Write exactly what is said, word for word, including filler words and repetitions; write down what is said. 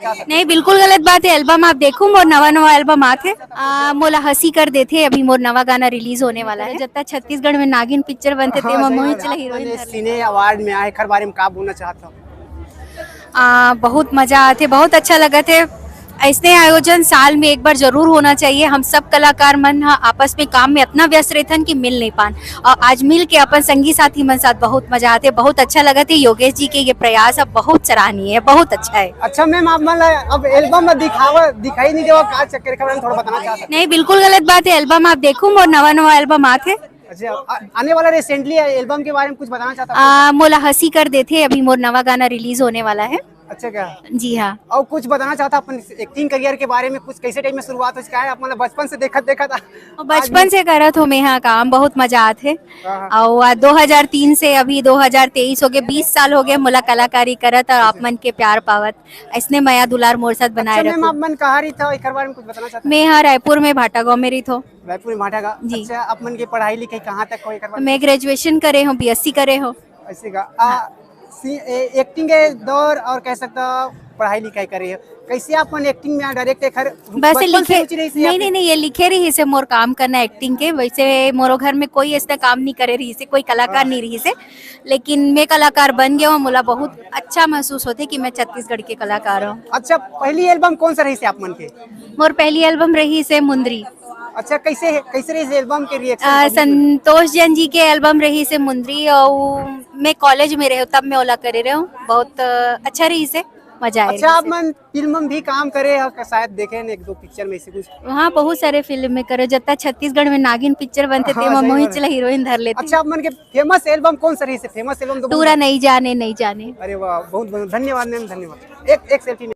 नहीं, बिल्कुल गलत बात है। एल्बम आप देखो, मोर नवा नवा एल्बम आत हे। आ, मोला हंसी कर देथे, अभी मोर नवा गाना रिलीज होने वाला है। जब तक छत्तीसगढ़ में नागिन पिक्चर बनथे, हाँ, तेमा सही मोहित बात है। चला हीरोइन धर ले। सिने अवार्ड में आए, एकर बारे में का बोलना चाहत हो? आ, बहुत मजा आथे, बहुत अच्छा लगत हे। ऐसने आयोजन साल में एक बार जरूर होना चाहिए। हम सब कलाकार मन ह आपस में काम में इतना व्यस्त रहथन कि मिल नहीं पान, और आज मिल के अपन संगी साथी मन साथ बहुत मजा आथे, बहुत अच्छा लगत हे। योगेश जी के ये प्रयास अब बहुत सराहनीय है, बहुत अच्छा है। अच्छा मैम, आप मन ला अब एल्बम में दिखावा, दिखाई नहीं देवा, का चक्कर का बारे में थोड़ा बताना चाहता? नहीं, बिल्कुल गलत बात है। एल्बम आप देखो, मोर नवा नवा एल्बम आत हे। अच्छा, आ-, आने वाला रिसेंटली एल्बम के बारे में कुछ बताना चाहता? आ, मोला हंसी कर देथे, अभी मोर नवा गाना रिलीज होने वाला है। अच्छा क्या? जी हाँ। और कुछ बताना चाहता अपन एक्टिंग करियर के बारे में, कुछ कैसे टाइम में शुरुआत हो चुका है, आप मतलब बचपन से देखत देखत आ-, बचपन से करत हो मैं यहाँ काम, बहुत मजा आत हे। हाँ, हाँ। और आ, दो हज़ार तीन से अभी दो हज़ार तेईस हो गए, बीस साल हो गए मोला कलाकारी करत और आप मन के प्यार पावत, ऐसने मया दुलार मोर साथ बनाए अच्छा मैम, रखो। आप मन कहाँ रही था, एकर बारे में कुछ बताना चाहता? मैं यहाँ रायपुर में भाटा गाँव में रही थो। रायपुर में भाटा गाँव। जी। अच्छा, आप मन के पढ़ाई लिखाई कहाँ तक हो, एकर बारे में? मैं ग्रेजुएशन करे हूँ, बीएससी करे हूँ। ऐसे का? आ, हाँ। सी-, ए-, एक्टिंग के दौर और कह सकता हूँ पढ़ाई लिखाई करे हो, कैसे आप मन एक्टिंग में डायरेक्ट एकर बस ये बचपन से लिखे, रुचि रही से या नहीं, फिर? नहीं, नहीं, ये लिखे रही से मोर काम करना एक्टिंग के, वैसे मोरो घर में कोई ऐसा काम नहीं करे रही से, कोई कलाकार हाँ। नहीं रही से, लेकिन मैं कलाकार बन गया हूँ, मोला बहुत अच्छा महसूस होते कि मैं छत्तीसगढ़ के कलाकार हूँ। अच्छा, पहली एल्बम कौन सा रही से आप मन के? मोर पहली एल्बम रही से मुंदरी। अच्छा, कैसे, कैसे रही एल्बम के रिएक्शन आ, पब्लिक में? संतोष जैन जी के एल्बम रही से मुंदरी, और मैं कॉलेज में रहे तब मैं ओला करे रहे हूँ, बहुत अ, अच्छा रही से, मजा आए अच्छा, रही आप से। मन फिल्म में भी काम करे हो, शायद देखे ने एक दो पिक्चर में ऐसे कुछ। हाँ, बहुत सारे फिल्म में करे, जत्ता छत्तीसगढ़ में नागिन पिक्चर बनते हाँ, तेमा सही मोहित बात है। चला हीरोइन धर लेते। अच्छा, आप मन के फेमस एल्बम कौन सा रही से? फेमस एल्बम तो टूरा बहुत नहीं जाने, नहीं जाने। अरे वाह, बहुत बहुत धन्यवाद मैम, धन्यवाद। एक, एक सेल्फी में।